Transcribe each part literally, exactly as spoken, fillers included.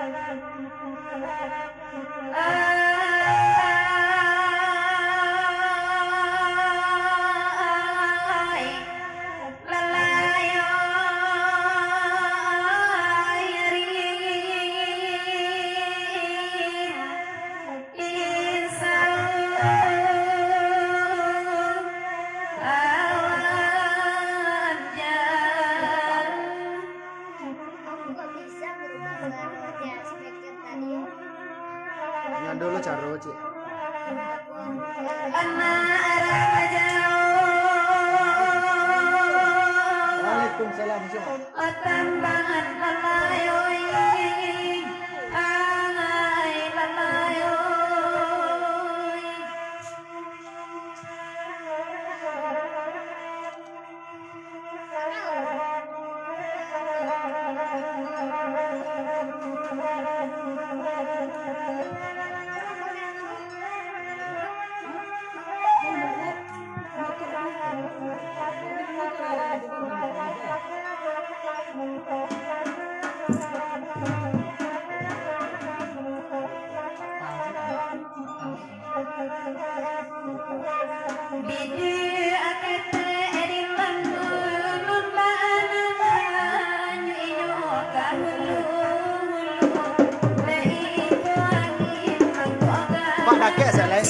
Kok bisa berubah suara di speaker tadi? Nyo dulu caro, Cik. Waalaikumsalam, Cik. Pak dakek asa lai.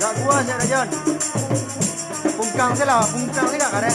Dak kuat siap dah, Jon. Pungkang se lah, pungkang se lah, kareh.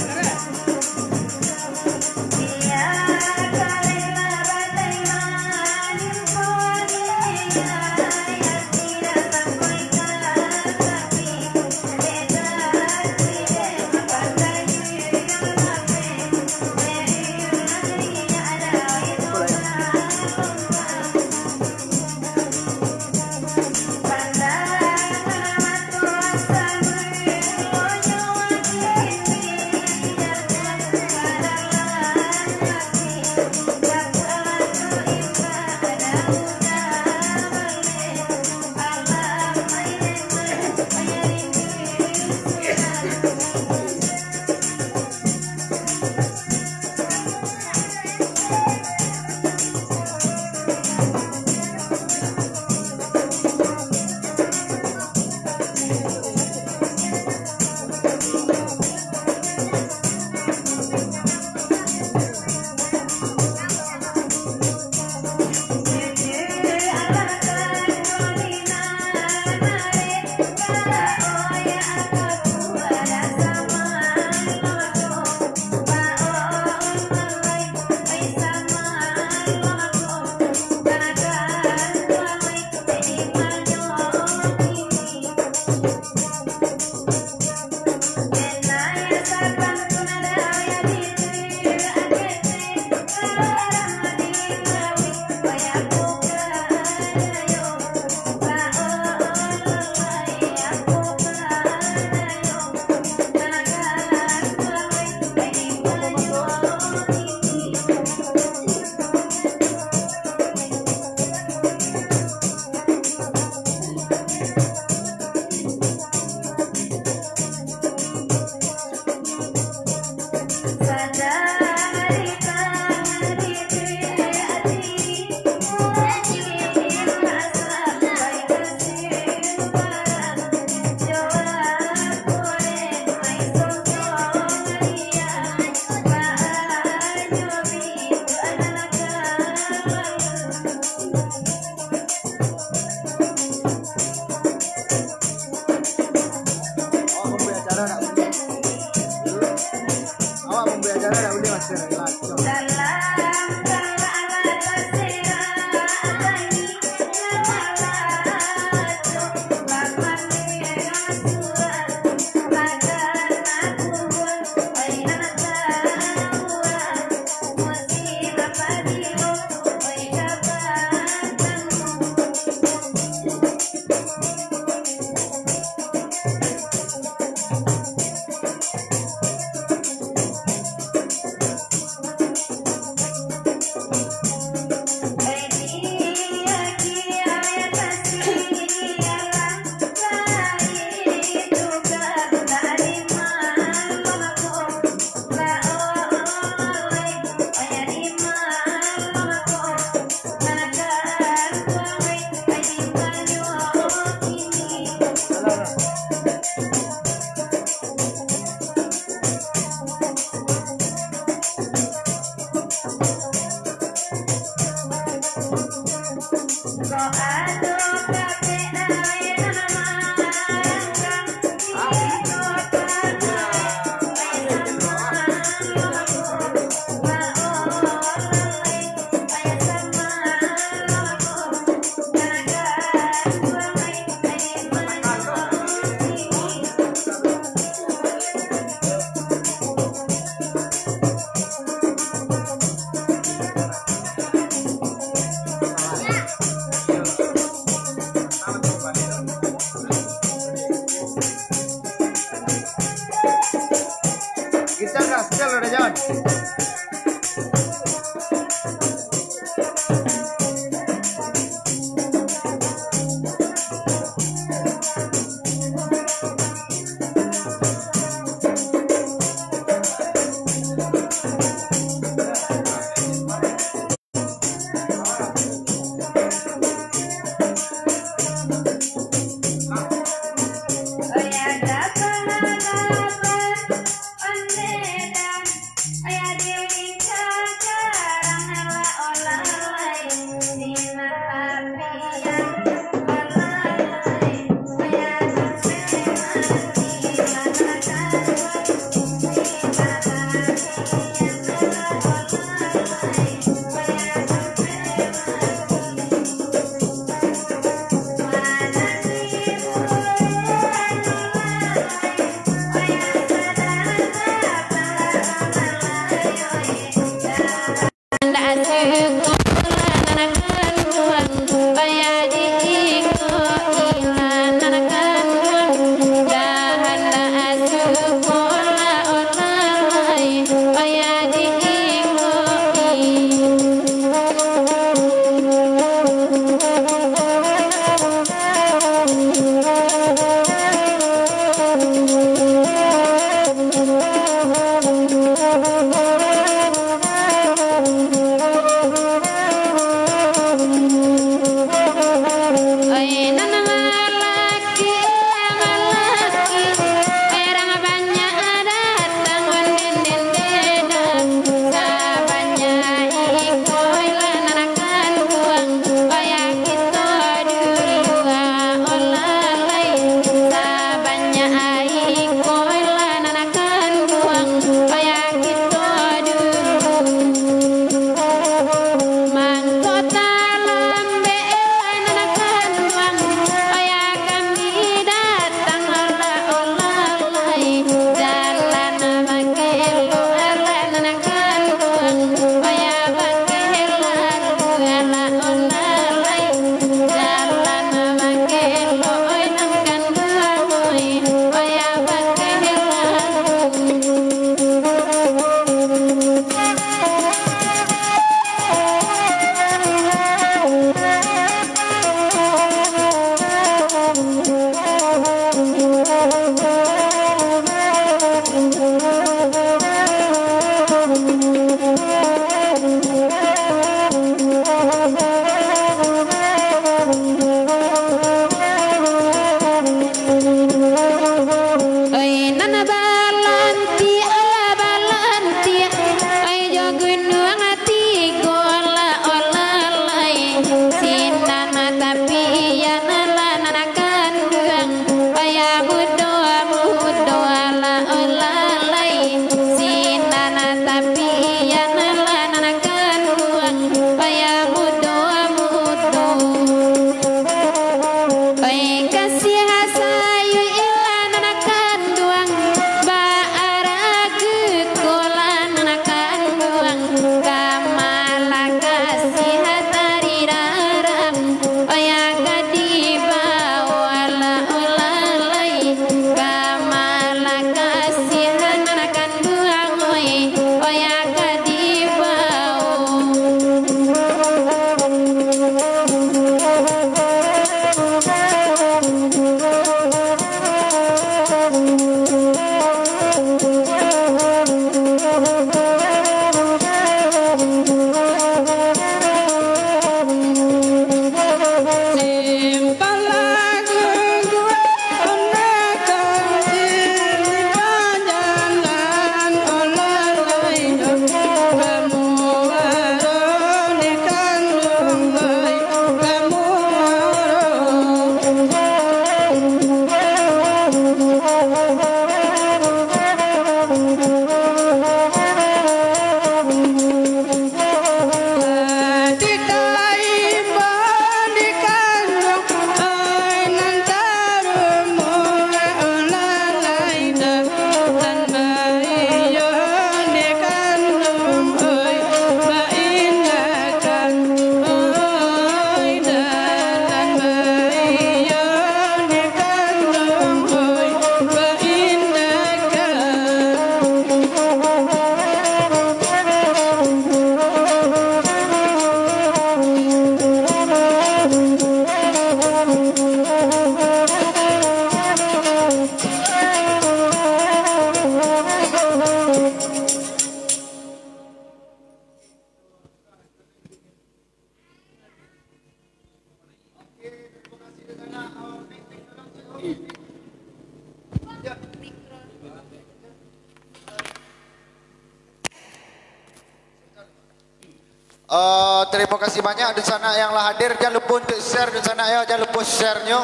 Eh, terima kasih banyak dunsanak yang lah hadir. Jan lupo untuk share dunsanak yo, jan lupo share-nyo.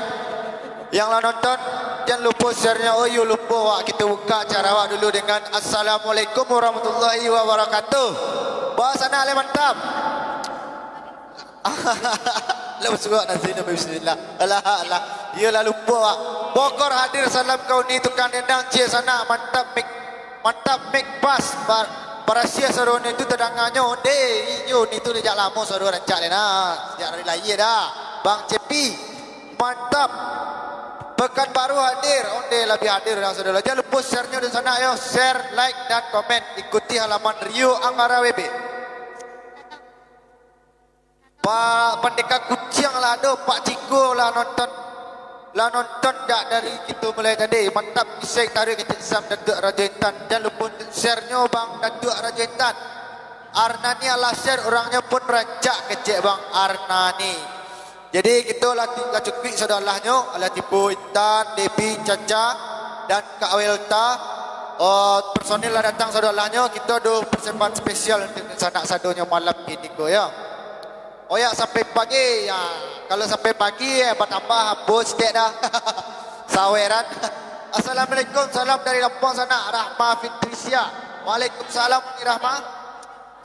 Yang lah nonton, jan lupo share-nyo. Oh, iyo lupo wak, kito buka acara wak dulu dengan Assalamualaikum warahmatullahi wabarakatuh. Basanak lai mantap. Lah basuak nasi dah, bismillah. Alah, alah. Iyolah lupo wak. Bogor hadir, salam ka Uni tukang dendang, ciek sanak, mantap mik. Mantap, mik pas, ba-, barasiah suaronyo tu tadanganyo. Onde, iyo, ni tu sajak lamo suaro rancak deh nah. Sajak dari lahia dah. Bang Cepi, mantap. Pekanbaru hadir, onde labiah hadir urang sudah. Jan lupo share-nyo dunsanak yo, share, like, dan komen. Ikuti halaman Rio Anggara W B. Pak Pandeka Kuciang lah ado, Pak Ciko lah nonton. Lah nonton dak dari kito mulai tadi? Mantap, isai taruih kecek Sam Datuak Rajo Intan. Jan lupo share-nyo Bang Datuak Rajo Intan. Arnani alah share, urangnyo pun rancak kecek Bang Arnani. Jadi kito lah ti-, lah cukuik sadolahnyo, alah tibo Intan, Debi, Caca, dan Kak Welta. Oh, personil lah datang sadolahnyo, kito ado persembahan spesial untuk sanak sadonyo malam kini ko yo. Oyak sampai pagi, ya. Kalau sampai pagi, eh, batambah bos dek dah. Saweran. Assalamualaikum, salam dari Lampung sanak, Rahma Fitrisia. Waalaikumsalam, Uni Rahma.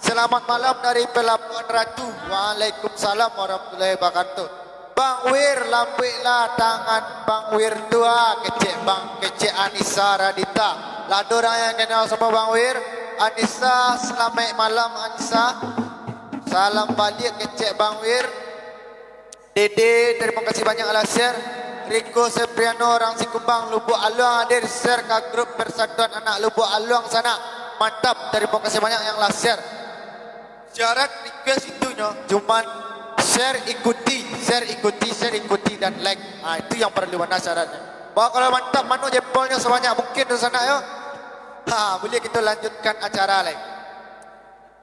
Selamat malam dari Pelabuhan Ratu. Waalaikumsalam warahmatullahi wabarakatuh. Bang Wir, lambuiklah tangan Bang Wir tu ah, kecek Bang, kecek Anissa Radita. Lah ado urang yang kenal samo Bang Wir? Anissa, selamat malam Anissa. Salam baliak kecek Bang Wir. Dede, terima kasih banyak lah share. Riko Sepriano, orang Sikumbang, Lubuak Aluang hadir, share ka grup Persatuan Anak Lubuak Aluang sanak. Mantap, terima kasih banyak yang lah share. Syarat request itu nyo cuman share, ikuti, share, ikuti, share, ikuti, dan like. Ah, itu yang perlu bana syaratnyo. Bah, kalau mantap, mano jempolnyo sabanyak mungkin tu sanak yo. Ha, buliah kito lanjutkan acara lai.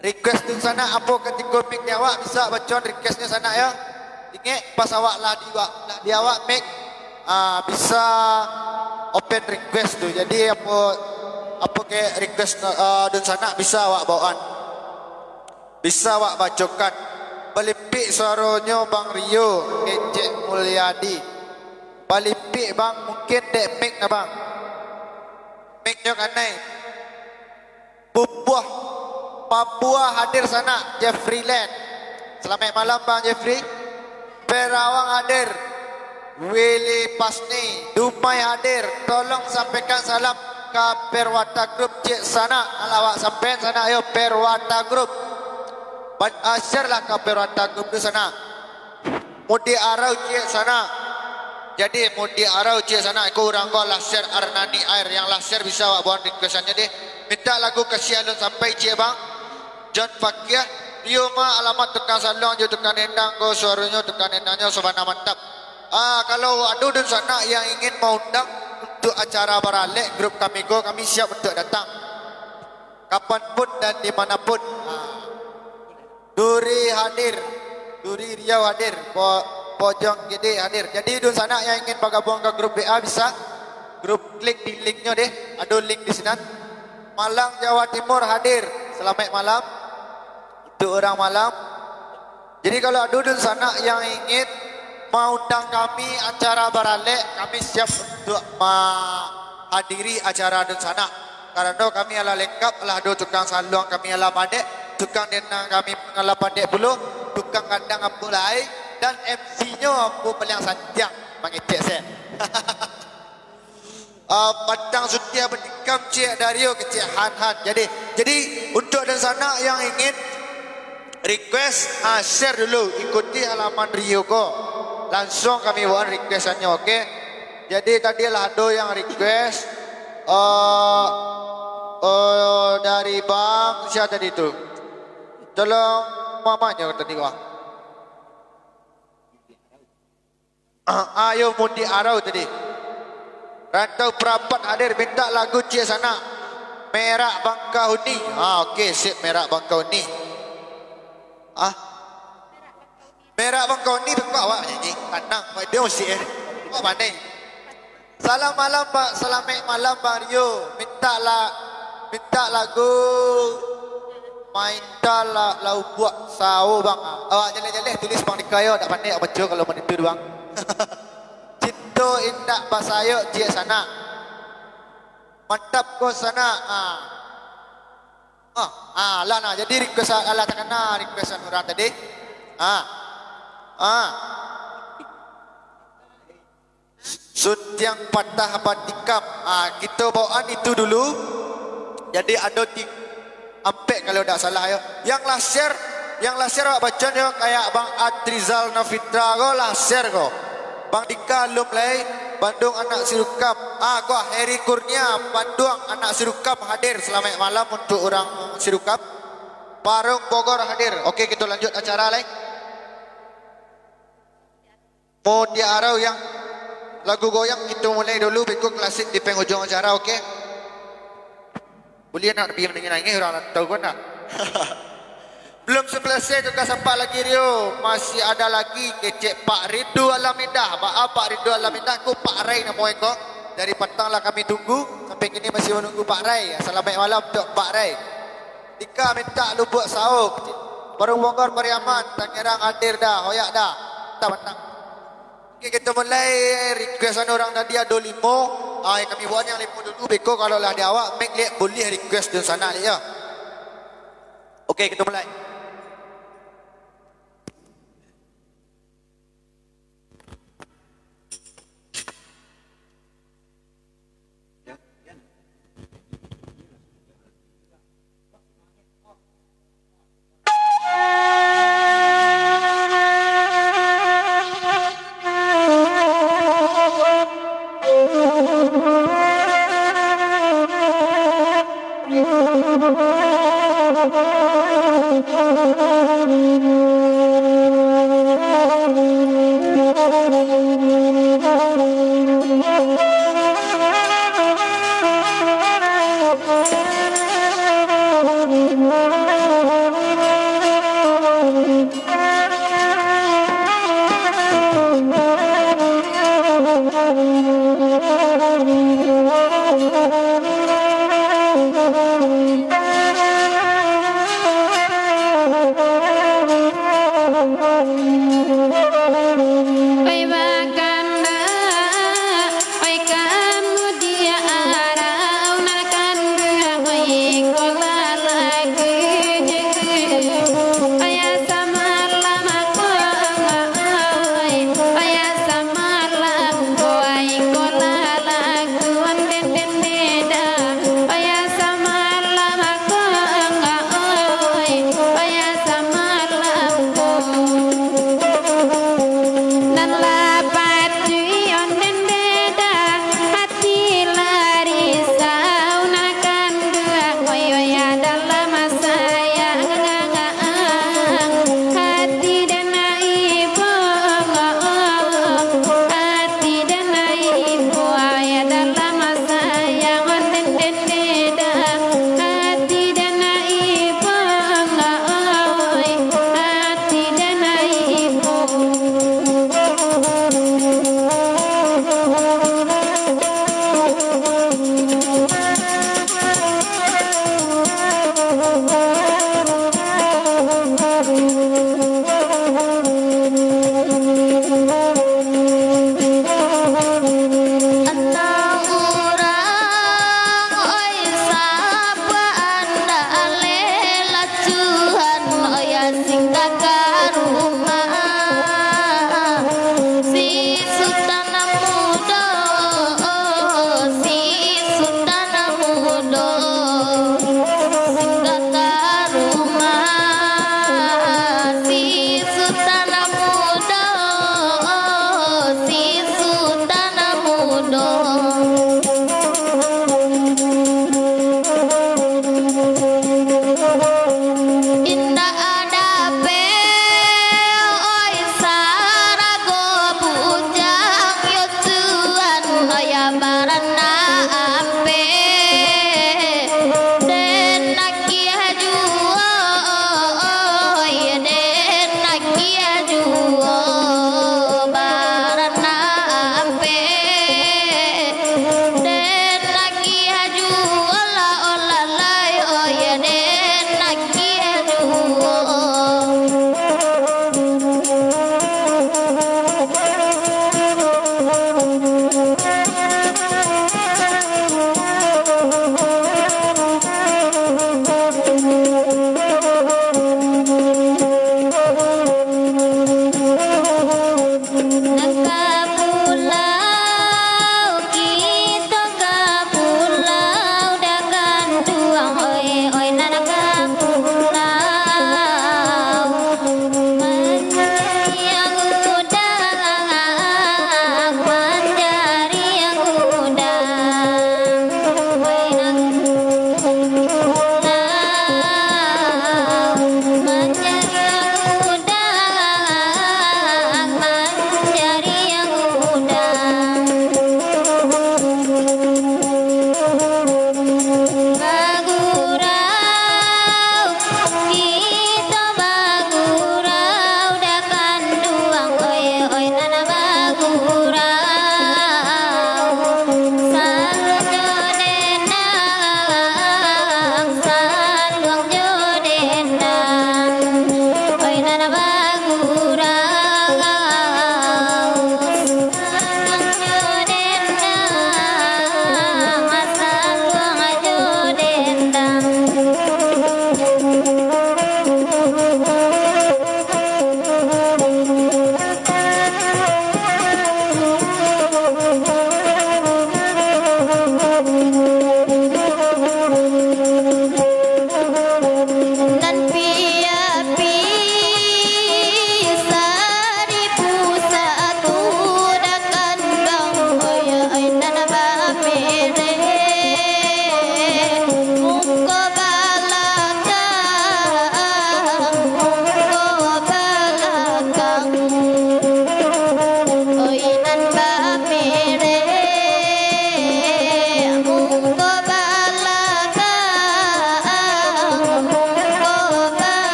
Request tu sanak, apo katiko mic di awak, bisa bacoan requestnyo sanak yo. Ingek, pas awak lah di, lah di awak mic, ah, bisa open request tu. Jadi apo, apo ke request, ah, dunsanak bisa awak bawaan. Bisa awak bacokan. Balimpik suaronyo Bang Rio, kecek Mulyadi. Balimpik Bang, mungkin dek mic nah Bang. Mic-nyo kanai. Bubuah, Papua hadir sanak, Jeffrey Land. Selamat malam Bang Jeffrey. Perawang hadir, Willy Pasni. Dumai hadir, tolong sampaikan salam ka Perwata Group ciek sanak. Alah awak sampaian sanak yo, Perwata Group. Ban-, ah, share lah ka Perwata Group tu sanak. Mudik Arau ciek sanak. Jadi Mudik Arau ciek sanak, iko urang ko lah share Arnani Air. Yang lah share bisa awak bawaan requestannyo deh. Minta lagu Kasih Alun Sampai ciek Bang. John Fakiah, Rio ma alamat tukang saluang jo tukang dendang ko, suaronyo tukang dendangnyo sabana mantap. Ah, kalau ado dunsanak yang ingin maundang untuk acara baralek grup kami ko, kami siap untuk datang. Kapan pun dan di mana pun. Ah. Duri hadir. Duri Riau hadir. Po-, Pojong Gede hadir. Jadi dunsanak yang ingin bagabung ka grup W A bisa. Grup klik di linknyo deh. Ado link di sinan. Malang Jawa Timur hadir. Selamat malam. Untuk urang Malang. Jadi kalau ado dunsanak yang ingin maundang kami acara baralek, kami siap untuk mahadiri acara dunsanak. Karano kami alah lengkap, alah ado tukang saluang kami alah padek, tukang denang kami pun alah padek pulo, tukang kandang ambo lai, dan M C-nyo ambo paliang santiang mangecek se. Ah, Padang Sutiah batikam ciek Dario kecek Han Han. Jadi, jadi untuk dunsanak yang ingin request, ah, share dulu, ikuti halaman Rio ko. Langsung kami bawaan requestannyo, oke? Jadi tadi lah ado yang request, eh, eh, dari Bang, siapa tadi tu? Tolong mamanyo tadi, Bang. Ah, ayo Mundi Arau tadi. Rantau Perapat hadir, minta lagu ciek sanak. Merak Bangka Huni. Ah, oke, sip, Merak Bangka Huni. Ah. Merak Bangka Huni tu kau awak nyanyi. Tanang, baik dia musik eh. Awak pandai. Salam malam, Pak. Selamat malam, Bang Rio. Minta la-, minta lagu Mainta la-, laubuak sao, Bang. Awak jaleh-jaleh tulis Bang Dika yo, dak pandai awak baco kalau manitu tu, Bang. Cinto indak basayok ciek sanak. Mantap ko sanak. Ah. Ah, ah, lah nah. Jadi request alah takana requestan urang tadi. Ah. Ah. Suntiang patah batikam. Ah, kito bawaan itu dulu. Jadi ado ti-, ampek kalau dak salah yo. Yang lah share, yang lah share awak baco nyo kayak Bang Atrizal Nafitra ko lah share ko. Bang Dika alun lai, Bandung anak Sirukap. Ah, ko Heri Kurnia, Bandung anak Sirukap hadir. Salamaik malam untuk urang Sirukap. Parung Bogor hadir. Oke, kito lanjut acara lai. Mau di arau yang lagu goyang, kito mulai dulu, beko klasik di penghujung acara, oke? Buliah nak bi manangih-nangih urang rantau ko nak? Belum selesai tugas apak lagi, Rio. Masih ada lagi kecek Pak Rindu Alam Indah. Baa Pak Rindu Alam Indah ko, Pak Rai namo eko. Dari patang lah kami tunggu, sampai kini masih menunggu Pak Rai. Salamaik malam untuk Pak Rai. Dika mintak lubuak sawo. Parung Bogor, Pariaman, Tangerang hadir dah, hoyak dah. Mantap, mantap. Oke, kito mulai requestan urang tadi ado limo. Ah, kami bawaan yang limo dulu, beko kalau lah di awak, mic liek buliah request dunsanak liek yo. Oke, kito mulai. Oi bakandak, oi kamu di arau nan kanduang, oi ko lalaki. Oi samalam ko, oi, oi samalam ko, oi ko lalaki. Oi samalam ko, oi, oi samalam ko.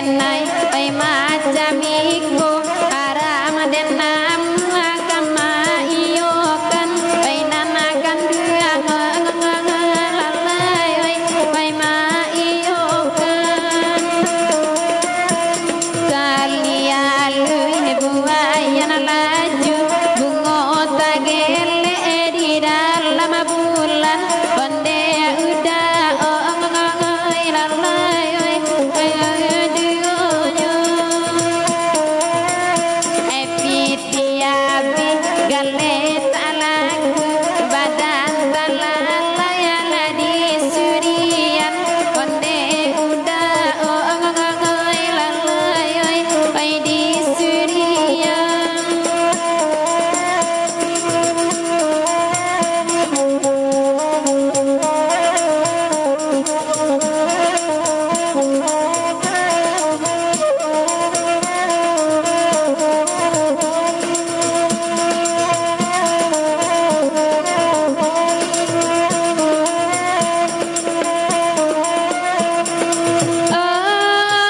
Nai, oi macam iko, haram den nan ka maiyokan, oi nan kanduang, lalai, oi, oi maiyokan. Salialuih buaian laju, bungo tagelek di dalam bulan, onde uda, oi, lalai, oi, oi, duonyo. Ai piti abih, galeh tak laku, badan talalai, alah di surian, onde uda, oi, lalai, oi, oi, di surian.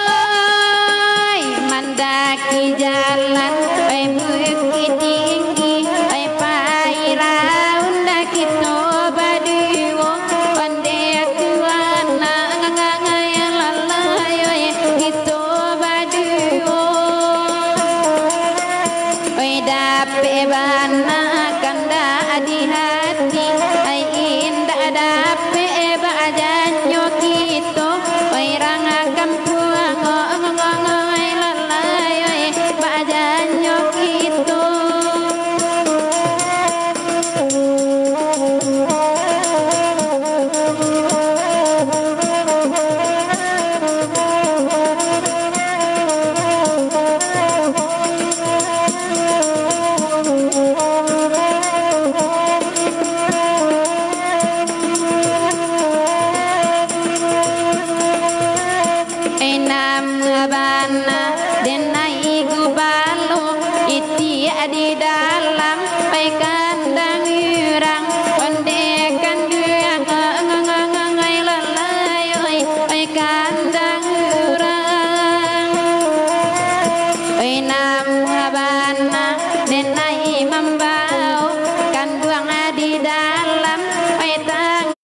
Oi, mandaki jalan, oi, Bukik Tinggi, oi, pai raun dah kito baduo, onde tuan, lalai, oi, kito baduo. Oi, dapek bana kandak di hati, ai indak dapek bak janyo kito. Oi, rang kampuang, oi, lalai, oi, bak janyo kito. Enam bana denai gubalo, itiak di dalam, pai kandang urang, onde kanduang, lalai, oi, oi, kandang urang. Oi, nan bana denai mambao, kanduang di dalam, oi, tang-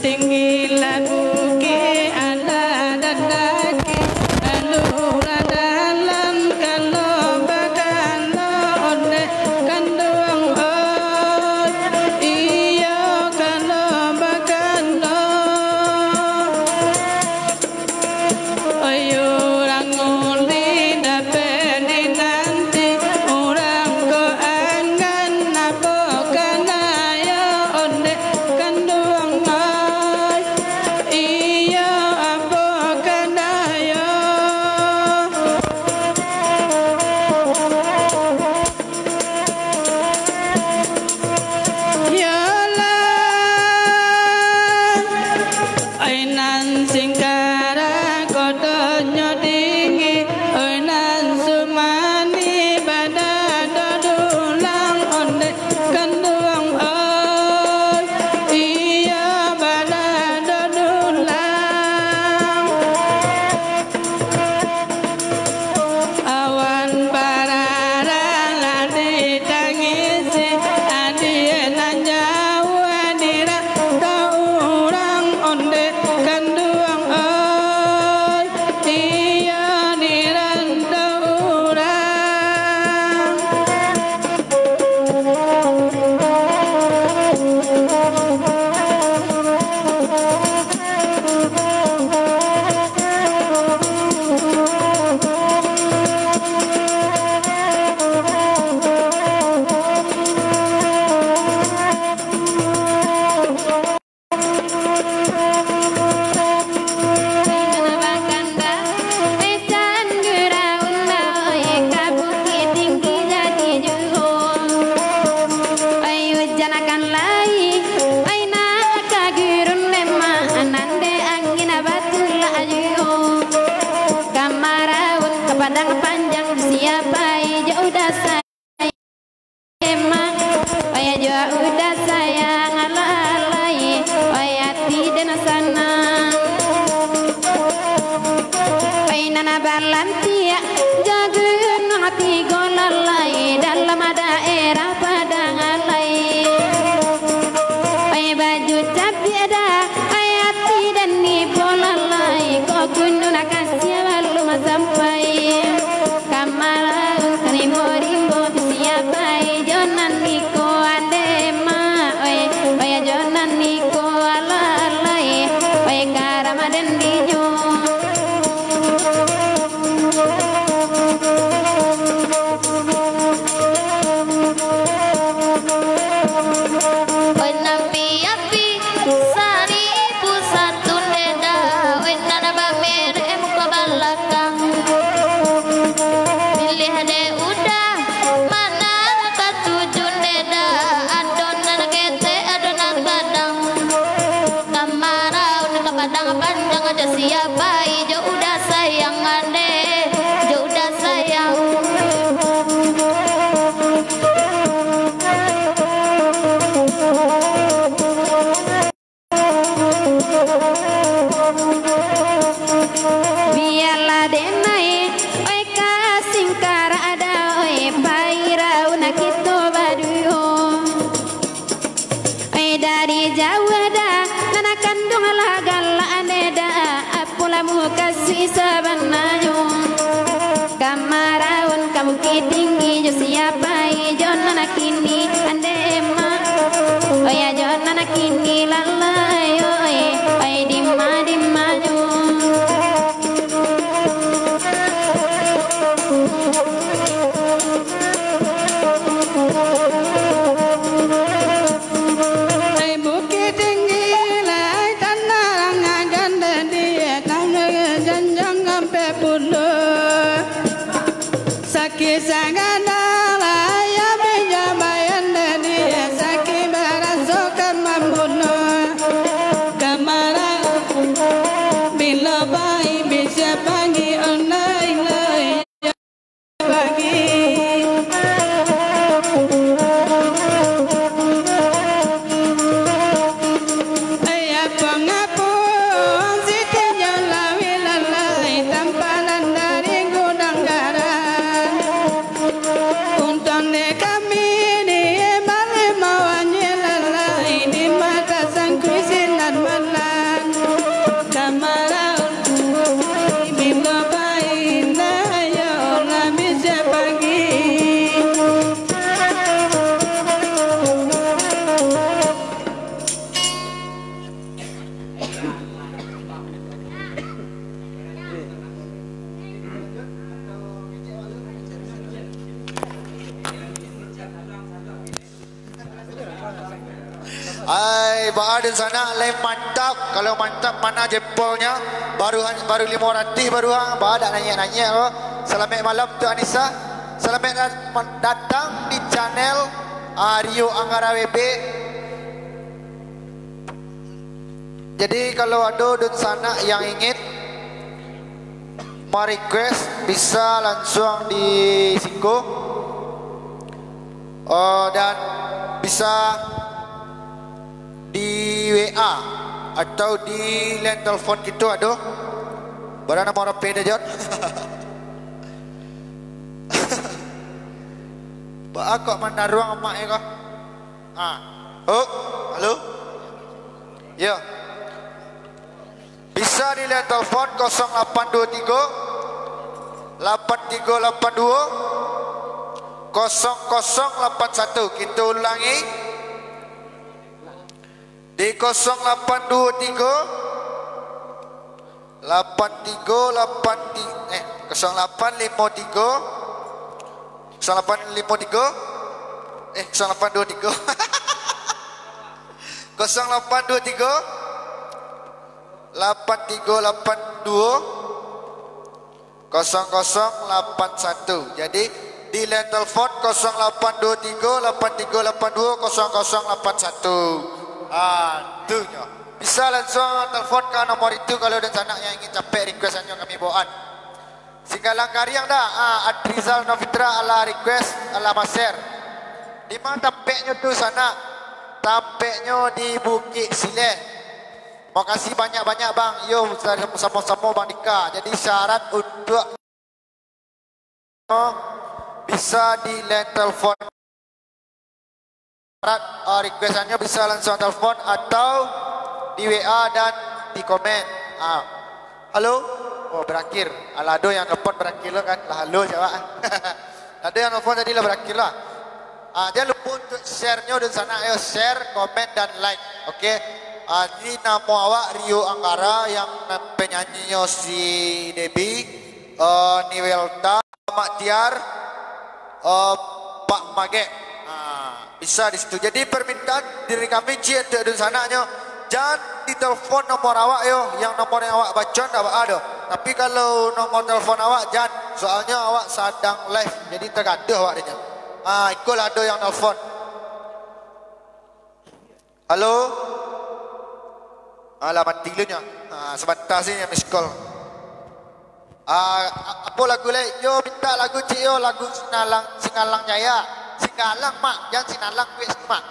Tinggilah bukik, alah dandaki, alurah dalam, kalau bakalo ondeh kanduang, oi, iyo, kalau bakalo. Padang Panjang, siapai jo Uda Sayang, oi jo Uda Sayang, alalai, oi ati den sanang. Oi nan balantiak jo Gunuang Tigo Lalai, dalam daerah Padang Alai. Oi baju cabiak Da, oi ati den ibo lalai, kok Gunuang Kasiah balum sampai. Kamaraun ka rimbo-rimbo, siapai jo nan iko ande ma, oi, oi jo nan iko alalai, oi karama den dinyo. Oi nan piapi saribu satu nde Da, oi nan bamerek muko balakang. Piliah dek Uda, ma nan katuju nde Da, ado nan ketek, ado nan gadang. Kamaraun ka Padang Panjang, jo siapai jo Uda Sayang ande, jo Uda Sayang. Bialah den ai, oi ka singkarak Da, oi pai rau nan kito baduo. Oi dari jauah Da, nan kanduang lah galak ande Da, apolah mukasuik sabananyo. Kamaraun ka Bukittinggi, jo siapai jo nan kini ande ma, oi jo nan kini lalai, oi, oi dima-dimanyo. Ai Bukittinggi, lai tanah gandang, di tanah janjang ampek puluah. Sakik sagana, lai bijabaian, di sakik barasokan mambunuah. Kamaraun bilo pai, bisa pagi, oh lai, lai. Bagi. Ai apung-apung, Siti jo Lawi Lalai, tampalan dari Gudang Garam. Untuang dek kami, di bali mawanjia lalai, di mata sangkuik sinar malam. Kamaraun, bilo pai Da, yo lah bisa pagi. Ai, baa dunsanak, lai mantap. Kalau mantap, mana jempolnya? Baru, baru limo ratih baru, ha. Baa dak naiak-naiak ko. Salamaik malam, Tuk Anisa. Salamaik dat-, datang di channel, ah, Rio Anggara Bebek. Jadi, kalau ado dunsanak yang ingin ma-request, bisa lansuang di siko, eh, dan bisa di W A atau di line telepon kito ado. Bara nomor H P dah, Jon? Baa kok mandaruang amak e ko? Ah. Oh, halo? Yo. Bisa di line telepon kosong lapan dua tiga, lapan tiga lapan dua, kosong kosong lapan satu. Kito ulangi. Di kosong lapan dua tiga, lapan tiga lapan ti-, eh, kosong lapan limo tiga, kosong lapan limo tiga, eh, kosong lapan dua tiga. Kosong lapan dua tiga, lapan tiga lapan dua, kosong kosong lapan satu. Jadi, di line telepon kosong lapan dua tiga, lapan tiga lapan dua, kosong kosong lapan satu. Ah, tu nyo. Bisa lansuang telepon ka nomor itu kalau dunsanak yang ingin capek request-annyo kami bawaan. Si Singgalang Kariang dah, ah, Adrizal Novitra ala request, ala maser. Di ma tampeknyo tu, sanak? Tampeknyo di Bukik Sileh. Makasih banyak-banyak, Bang. Yo, samo-samo, Bang Dika. Jadi, syarat untuk bisa di line telepon. Syarat, ah, requestanyo bisa langsung telepon atau di W A dan di komen. Ah. Halo? Oh, berakhir. Alah, ado yang telepon berakhir lo kan. Lah, halo jawab. Ado yang telepon tadi lah berakhir lah. Ah, jangan lupa untuk share-nyo dan sanak yo, share, komen, dan like. Oke. Ah, ini namo awak Rio Anggara, yang penyanyinya si Debi, eh, Niwelta, Mak Tiar, eh, Pak Magek. Ah, bisa di situ. Jadi permintaan dari kami, ciek, untuk dunsanaknyo, jan ditelepon nomor awak yo, yang nomor yang awak baco ndak baa doh. Tapi kalau nomor telepon awak, jan, soalnyo awak sadang live, jadi tagaduah awak dinyo. Ah, ikolah ado yang nelpon. Halo? Alah, mati lu nyo. Ah, sabanta se nyo miss call. Ah, a-, apo lagu lai? Yo, minta lagu ciek yo, lagu Sinalang, Singalang Jaya. Singgalang, Mak, jan Sinalang, kuik, Mak.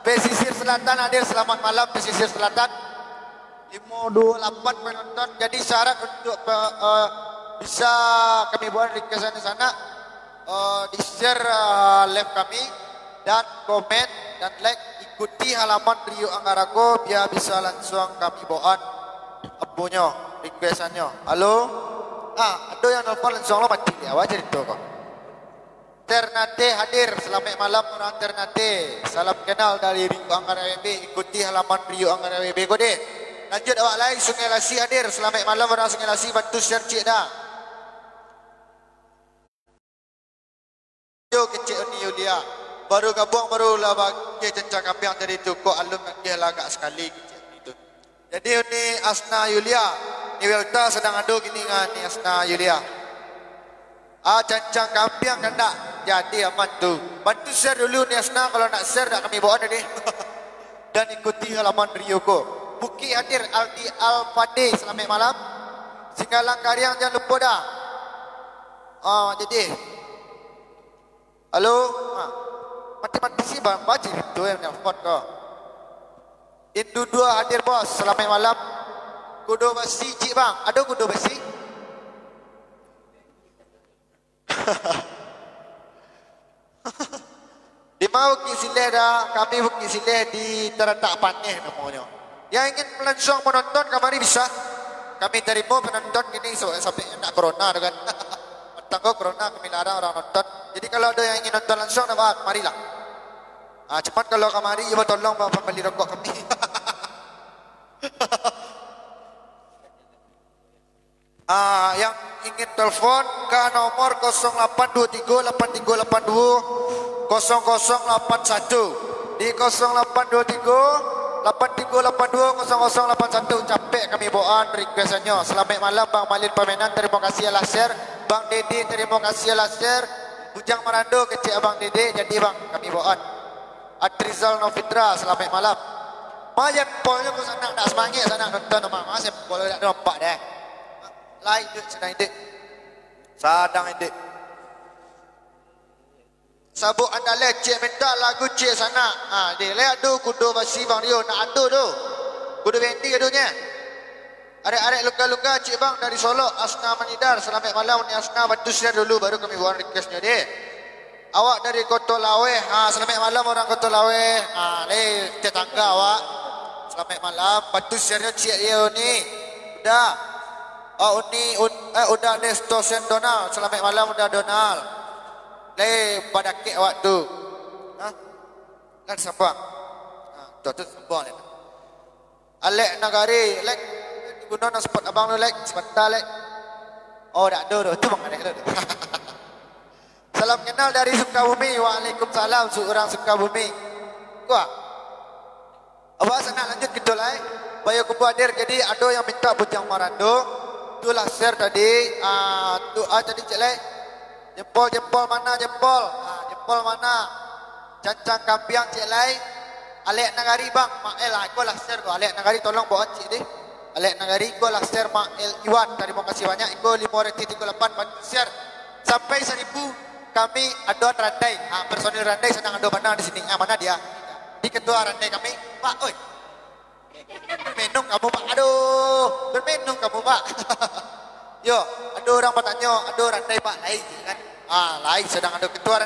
Pesisir Selatan hadir, selamat malam Pesisir Selatan. Limo duo lapan penonton. Jadi syarat untuk pe-, eh, bisa kami buat requestan di sanak, eh, di-share, eh, live kami, dan komen, dan like, ikuti halaman Rio Anggara ko, bia bisa langsung kami bawaan aponyo, requestannyo. Halo? Ah, ado yang nelpon langsung lo, mati dek awak carito ko. Ternate hadir, salamaik malam urang Ternate. Salam kenal dari Rio Anggara W B, ikuti halaman Rio Anggara W B ko deh. Lanjut awak lai, Sungai Lasi hadir, salamaik malam urang Sungai Lasi, bantu share ciek dah. Yo, kecek Uni Yulia. Baru gabuang, baru lah bakeh cancang kambiang tadi tu, kok alun bakeh lah agak sakali, kecek Uni tu. Jadi Uni Asna Yulia, Ni Welta sadang ado kini nga Ni Asna Yulia. Ah, cancang kambiang kandak jadi aman tu. Bantu share dulu Ni Asna, kalau nak share dak kami bawaan tadi. Dan ikuti halaman Rio ko. Bukik hadir, Aldi Alfade, salamaik malam. Singgalang Kariang jan lupo dah. Ah, jadi. Halo? Ha. Mati-mati si ba-, baca itu yang nelpon ko. Indu dua hadir, Bos. Salamaik malam. Kudo basi, cik, Bang. Ado kudo basi? Di ma Bukik Sileh dah? Kami Bukik Sileh di Taratak Paneh namonyo. Yang ingin langsung menonton kamari bisa. Kami tarimo penonton kini sa-, sampai ndak corona tu kan. Tanggo corona kami larang urang nonton. Jadi kalau ado yang ingin nonton langsung, dak baa, kamarilah. Ah, cuman kalau kamari, yo tolong ba-, pambali rokok kami. Ah, yang ingin telepon ka nomor kosong lapan dua tiga lapan tiga lapan dua kosong kosong lapan satu. Di kosong lapan dua tiga lapan tiga lapan dua kosong kosong lapan satu, capek kami bawaan requestannyo. Salamaik malam Bang Malin Pamenan, tarimo kasih alah share. Bang Dede, tarimo kasih alah share. Bujang Marando, kecek Abang Dede, jadi Bang, kami bawaan. Adrizal Novitra, salamaik malam. Ma jempolnyo ko sanak, ndak samangek sanak nonton, ma, ma jempol dak nampak deh. Lai, Dek, sadang, Dek. Sadang, Dek. Sabuik andaleh, ciek mintak lagu ciek sanak. Ha, deh, lai ado kudo basi Bang Rio, ndak ado tu. Kudo bendi adonyo. Arek-arek lungga-lungga, ciek Bang dari Solok, Asna Manidar, salamaik malam, Uni Asna, bantu share dulu, baru kami buat requestnyo, deh. Awak dari Koto Laweh, ha, salamaik malam urang Koto Laweh, ha, lai tetangga awak, salamaik malam, bantu share-nyo ciek yo ni, Uda, oh, Uni, Un-, eh, Uda Nestosen Donald, salamaik malam Uda Donald, lai badakek awak tu, ha, kan sambang, ha, tu, tu sambang ni. Alek Nagari, Lek, guno nan spot abang tu, Lek, sabanta, Lek. Oh, dak ado tu, tu Bang Alek tu. Salam kenal dari Sukabumi. Waalaikumsalam, surang Sukabumi. Wah. Apa sanak lanjut kito lai. Bayo kubu hadir, jadi ado yang minta Bujang Marando. Tu lah share tadi, ah, tu, ah, tadi cek lai. Jempol, jempol mana jempol? Ah, jempol mana? Cancang kambiang cek lai. Alek Nagari, Bang. Ma-, eh lah, iko lah share ko. Alek Nagari, tolong bawaan ciek deh. Alek Nagari, iko lah share Mak El Iwan. Tarimo kasih banyak. Iko limo reti tigo lapan bantu share. Sampai saribu kami ado randai. Ha, personil randai sadang ado bana di sini. Ah, mana dia? Di ketua randai kami, Pak. Oi. Minum kamu, Pak. Aduh, berminum kamu, Pak. Yo, ado urang batanyo, ado randai, Pak, lai, kan? Ah, lai sadang ado ketua